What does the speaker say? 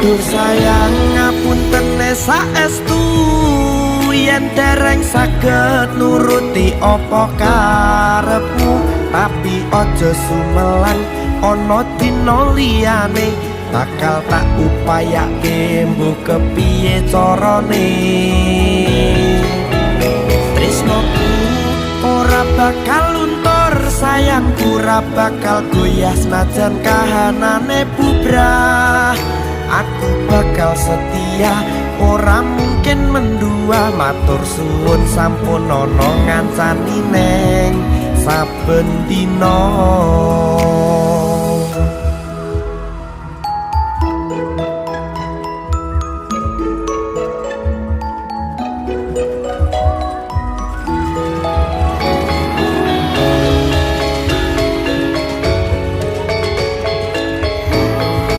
Duh sayang, ngapuntene saestu yen dereng saged nuruti apa karepmu, tapi aja sumelang, ana dina liyane bakal tak upayake, mbuh kepiye carane. Tresnoku ora bakal luntur, sayangku ora bakal goyah, senajan kahanane bubrah. Aku bakal setia, ora mungkin mendua. Matur suwun sampun ana ngancani neng saben dina.